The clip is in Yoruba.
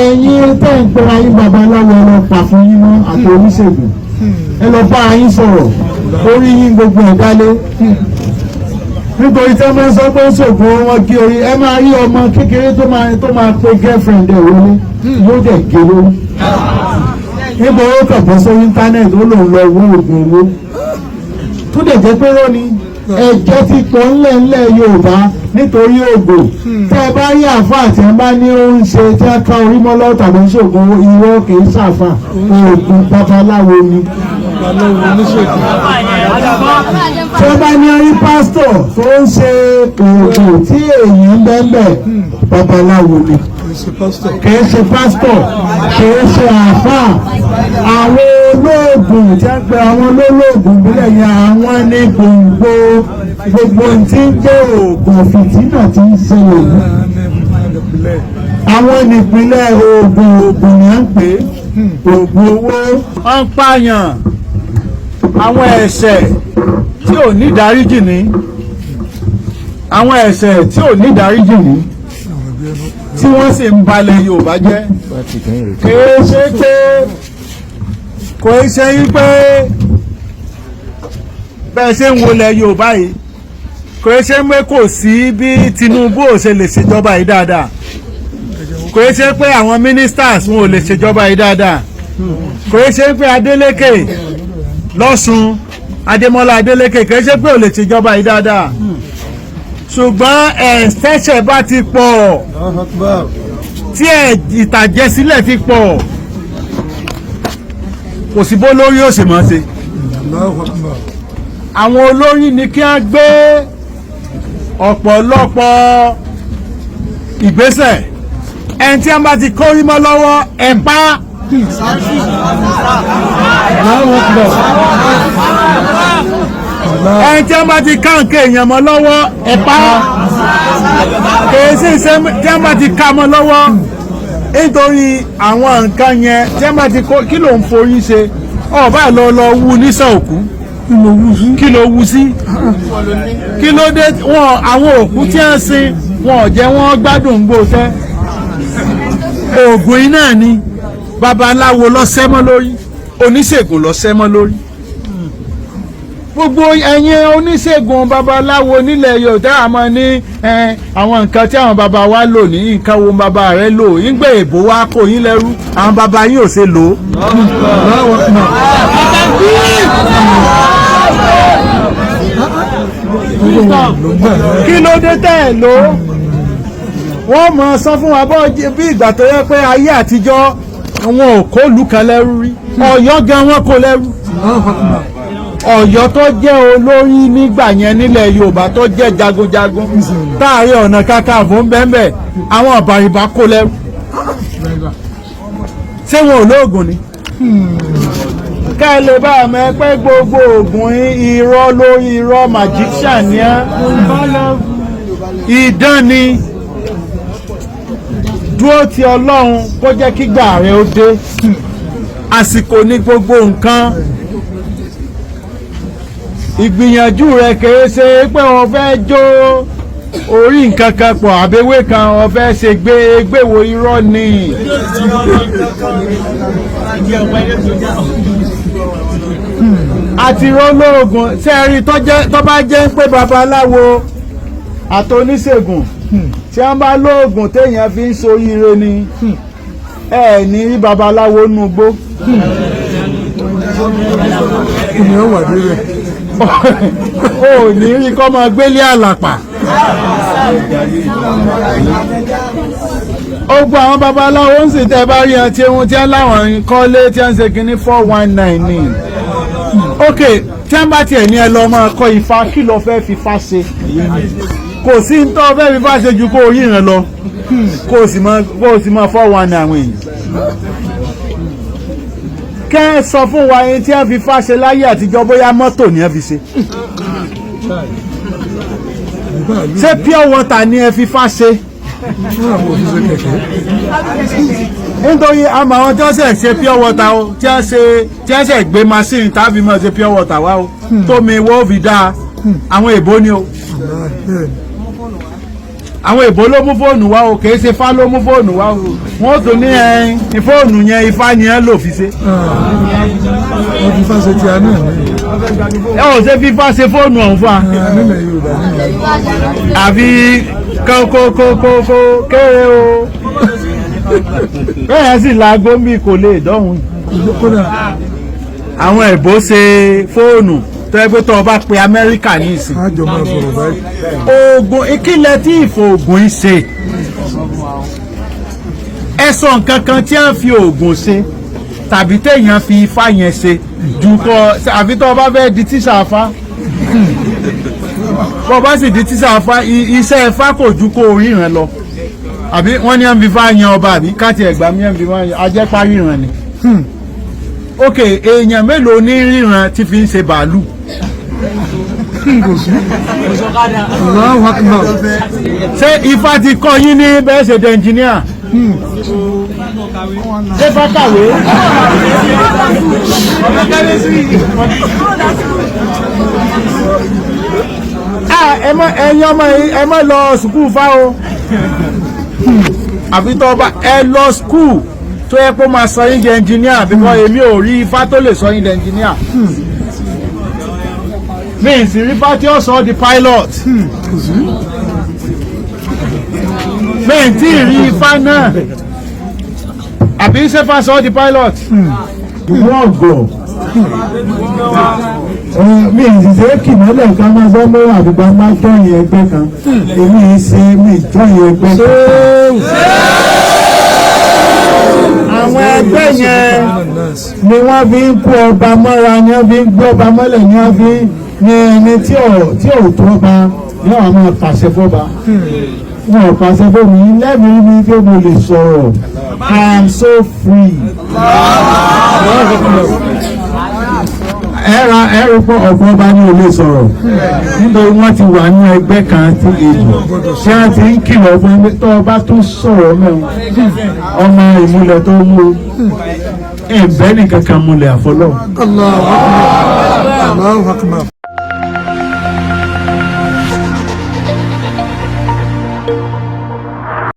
Ẹ̀yin tẹ́ ń pera yín babaláwo, ẹ lọ pa fún yín mọ́ àti oníṣègùn, ẹ lọ bá yín sọ̀rọ̀ orí yín gbogbo ẹ̀ dálé, nítorí tí wọ́n máa ń sọ pé ó ṣògùn wọn gé orí. Ẹ máa rí ọmọ kékeré tó máa pe girlfriend ẹ̀ wọlé, yóò dẹ̀ gé lórí níbo. Ó kàn bọ́ sórí internet, ó lòun lọ wó oògùn owó, tó dẹ̀ jẹ́ pé rọ́ ni. Ẹ̀jẹ̀ ti pọ̀ ńlẹ̀ ńlẹ̀ Yorùbá nítorí oògùn. Tẹ́ ẹ bá rí àáfàá tí wọ́n bá ní ó ń ṣe, tí wọ́n ká orí mọ́ lọ́wọ́ tàbí ń ṣoògùn, irọ́, kì í ṣàfà, oògùn babaláwo ni. Babaláwo, oníṣègùn. Tí wọ́n bá ní rí pásítọ̀ tó ń ṣe oògùn tí èèyàn ń bẹ́ẹ̀, babaláwo ni. Kì í ṣe pásítọ̀. Kì í ṣe pásítọ̀, kì í ṣe àáfàá. Àwọn olóògùn tí wọ́n pe àwọn olóògùn ìbílẹ̀ yẹn, àwọn ní gbòǹgbò gbogbo tí ń jẹ́ oògùn fìtínà tí ń ṣẹlẹ̀ yìí. Àwọn nípìnlẹ̀ oògùn. Oògùn ni à ń pè é, oògùn owó. Wọ́n ń pààyàn, àwọn ẹ̀ṣẹ̀ tí ò ní ìdáríjì ní, àwọn ẹ̀ṣẹ̀ tí ò ní ìdáríjì ní, tí wọ́n sì ń balẹ̀ Yorùbá jẹ́. Kìí ṣe pé, kò í ṣe wípé bẹ́ẹ̀ ṣe ń wọlé Yorùbá yìí, kò í ṣe pé kò sí bí Tinubu ò ṣe lè ṣèjọba yìí dáadáa, kò í ṣe pé àwọn ministers wọn ò lè ṣèjọba yìí dáadáa, kò í ṣe pé Adeleke lọ́sùn, Adémọ́lá Adeleke, kò í ṣe pé ò lè ṣèjọba yìí dáadáa, ṣùgbọ́n ẹ̀ṣẹ̀ṣẹ̀ bá ti pọ̀, tí ẹ̀ ìtàjẹ̀sílẹ̀ ti pọ̀, kò sí bó lórí ó sì mọ̀ ṣe. Àwọn olórí ni kí wọ́n gbé ọ̀pọ̀lọpọ̀ ìgbésẹ̀. Ẹni tí wọ́n bá ti kórí mọ́ lọ́wọ́, ẹ̀ pa. Allahu Akbar. Ẹni tí wọ́n bá ti ká nǹkan èèyàn mọ́ lọ́wọ́, ẹ̀ pa. Kìí sì ṣe tí wọ́n bá ti ká mọ́ lọ́wọ́, nítorí àwọn nǹkan yẹn tí wọ́n bá ti kó, kí ló ń forí ṣe? Ọba lọ lọ wú nísàn òkú. Kí ló wú sí? Kí ló wú sí? Kí ló dé? Wọn àwọn òkú tí wọ́n sin, wọn ò jẹ́ wọ́n gbádùn gbò tẹ́. Oògùn iná ni babaláwo lọ sẹ́mọ́ lórí, oníṣègùn lọ sẹ́mọ́ lórí. Gbogbo ẹ̀yin oníṣègùn, babaláwo nílẹ̀ Yorùbá, àmọ́ ní àwọn nǹkan tí àwọn baba wa lò ní nǹkan wo baba rẹ lò nígbà èbó wa kó yín lẹ́rú, àwọn baba yín ò ṣe lò ó. Allahu Akbar. Ló gbà náà. Kí ló dé tẹ́ ẹ̀ lò ó? Wọ́n mọ̀ sọ fún wa bọ́ bí ìgbà tó yẹ pé ayé àtijọ́ wọn ò kó ìlú kan lẹ́rú rí. Ọ̀yọ́ gan wọn kó lẹ́rú. Allahu Akbar. Ọ̀yọ́ tó jẹ́ olórí nígbà yẹn nílẹ̀ Yorùbá, tó jẹ́ jagunjagun, táàrí ọ̀nà kakanfò ń bẹ́ẹ̀, àwọn ọ̀bàrìbà kó lẹ́rú. Ṣé wọn ò lóògùn ni? Ká ẹ lè bá a mọ̀ pé gbogbo oògùn irọ́ lórí irọ́, magician ni á, idán ni. Dúró ti Ọlọ́run kó jẹ́ kígbà rẹ ó dé. Àsìkò ní gbogbo nǹkan. Ìgbìyànjú rẹ kìí ṣe pé wọ́n fẹ́ jó orí nǹkan kan pọ̀ àbẹ̀wé kan, wọ́n fẹ́ ṣe gbé gbéwò, irọ́ ni. Àti rólóògùn sẹ́ẹ̀rí tó bá jẹ́ pé babaláwo àtoníṣègùn tí wọ́n bá lóògùn téèyàn fi ń soríire ni, ẹ ní rí babaláwo nùgbó. Kí ni ó wà débẹ̀? Ó ní rí kọ́ máa gbélé àlàpà. Ó gbọ́ àwọn babaláwo ń sì tẹ́ bá rí ẹ tí wọ́n tí wọ́n láwọn kọ́lé tí wọ́n ń ṣe kínní, 419 ní. Ok, tí wọ́n bá tiẹ̀ ní ẹ lọ máa kọ́ ifá, kí ló fẹ́ fi fá ṣe? Kò sí ní tó fẹ́ fi fá ṣe ju kó o ríran lọ, kó o sì máa 419 àwọn èèyàn. Kẹ́ ẹ sọ fún wa ẹni tí wọ́n fi fá ṣe láyé àtijọ́, bóyá mọ́tò ni wọ́n fi ṣe, ṣé pure water ni ẹ fi fá ṣe? Fún àwọn òṣìṣẹ́ kẹ̀kẹ́. Nítorí àmọ́ àwọn tí wọ́n ṣe ṣe pure water o, tí wọ́n ṣe, tí wọ́n ṣe gbé machine tàbí máa ṣe pure water wá o, tómi wọ́n fi dáa, àwọn èbó ni o. Bẹ́ẹ̀ ni. Àwọn èbó ló mú fóònù wá o, kìí ṣe Ifá ló mú fóònù wá o. Wọ́n tún ní ẹ fóònù yẹn, Ifá yẹn lò fi ṣe. Wọ́n fi fáṣe tí a náà ní. Ẹ ò ṣe fífa ṣe fóònù ọ̀hún fún wa. Nílẹ̀ Yorùbá ní. Àfi kókókókó kéré o, bẹ́ẹ̀ sì laago ń bí kò lè dọ́hùn. Kódà. Àwọn èbó ṣe fóònù tó yẹ pé tó o bá pe Amẹ́ríkà ní ìsìn, a jọ máa sọ̀rọ̀ báyìí. Oògùn ìkílẹ̀ tí ìfòògùn ń ṣe, ẹ sọ nǹkan kan tí wọ́n fi oògùn ṣe tàbí téèyàn fi ifá yẹn ṣe ju kọ, àfi tó o bá fẹ́ di tíṣà afá. Bó o bá sì di tíṣà afá, iṣẹ́ ifá kò ju kó o ríran lọ. Àbí wọ́n ní wọ́n fi ifá yan ọba, àbí káàtì ẹ̀gbá mi wọ́n fi ifá yan ajẹ́pá ríran ni. Ok, èèyàn mélòó ní ríran tí fi ń ṣe bàálù? Kò sí. Allahu Akbar. Ṣé ifá ti kọ́ yín ní bẹ́ẹ̀ ṣe dẹ ẹnjìníà? Ṣé ifá kàwé? Ah, ẹ má, ẹ̀yin ọmọ yìí, ẹ má lọ sùkúù fá o. Àfi tó bá ẹ lọ sùkúù tó yẹ kó máa sọ yín di ẹnjìníà, bíkọ́ èmi ò rí ifá tó lè sọ yín di ẹnjìníà. Mi ì sì rí ifá tí ó sọ ọ́ di pilot. Kò sí. Mi ì tí ì rí ifá náà. Àbí ṣé sọ ọ́ di pilot? Wọ́n gọ̀ mi ì sì ṣe é kì mọ́lẹ̀ ká máa gbọ́ mọ́ àbúgbà máa jọyìn ẹgbẹ́ kan. Èmi ì ṣe mi jọyìn ẹgbẹ́ kan. Àwọn ẹgbẹ́ yẹn ni wọ́n fi ń kó ọba mọ́ra, ni wọ́n fi ń gbé ọba mọ́lẹ̀, ni wọ́n fi ní ẹni tí ò tó ọba ní àwọn máa pàṣẹ fọ́ba. Wọn ò pàṣẹ fún mi lẹ́mìí mi pé mo lè sọ̀rọ̀. I am so free. Ẹ̀ra ẹ̀rù pọ̀ ọ̀pọ̀ ọba ní olè sọ̀rọ̀ nítorí wọ́n ti wà ní ẹgbẹ́ kan tí èyí tí wọ́n ti ń kìlọ̀ fún ẹgbẹ́ tó ọba tó sọ̀rọ̀ mẹ́wọ̀n ọmọ ìmúlẹ̀ tó mú ẹ̀bẹ́ nìkan kan múlẹ̀ àfọlọ́. Allahu Akbar. Allahu Akbar.